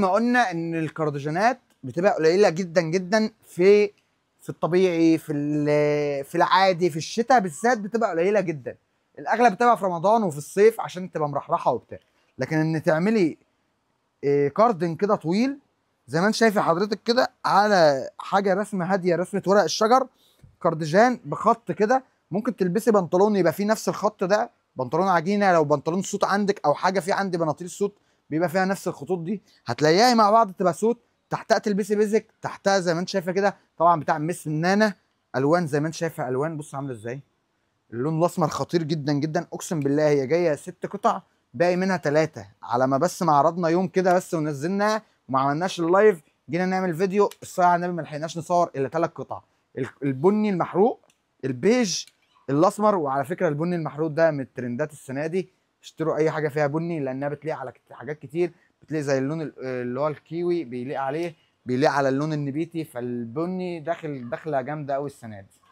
ما قلنا ان الكارديجانات بتبقى قليله جدا جدا في الطبيعي، في العادي، في الشتاء بالذات بتبقى قليله جدا. الاغلب بتبقى في رمضان وفي الصيف عشان تبقى مرحرحه وبتاع. لكن ان تعملي كاردن كده طويل زي ما انت شايفه حضرتك كده، على حاجة رسمه هادية، رسمه ورق الشجر، كارديجان بخط كده. ممكن تلبسي بنطلون يبقى فيه نفس الخط ده، بنطلون عجينه، لو بنطلون suit عندك او حاجة، في عندي بناطيل suit بيبقى فيها نفس الخطوط دي، هتلاقيها مع بعض تبقى suit. تحتها تلبسي basic، تحتها زي ما انت شايفه كده طبعا بتاع مس نانا، الوان زي ما انت شايفه، الوان بص عامله ازاي. اللون الاسمر خطير جدا جدا، اقسم بالله هي جاية 6 قطع باقي منها 3، على ما بس ما عرضنا يوم كده بس ونزلناها وما عملناش ال live، جينا نعمل فيديو الصلاة على النبي ما لحقناش نصور الا 3 قطع، البني المحروق، البيج، الاسمر. وعلى فكرة البني المحروق ده من الترندات السنة دي، اشتروا اي حاجة فيها بني لانها بتليق على حاجات كتير، بتليق زي اللون اللي هو الكيوي بيليق عليه، بيليق على اللون النبيتي، فالبني داخل دخله جامدة قوي السنة دي.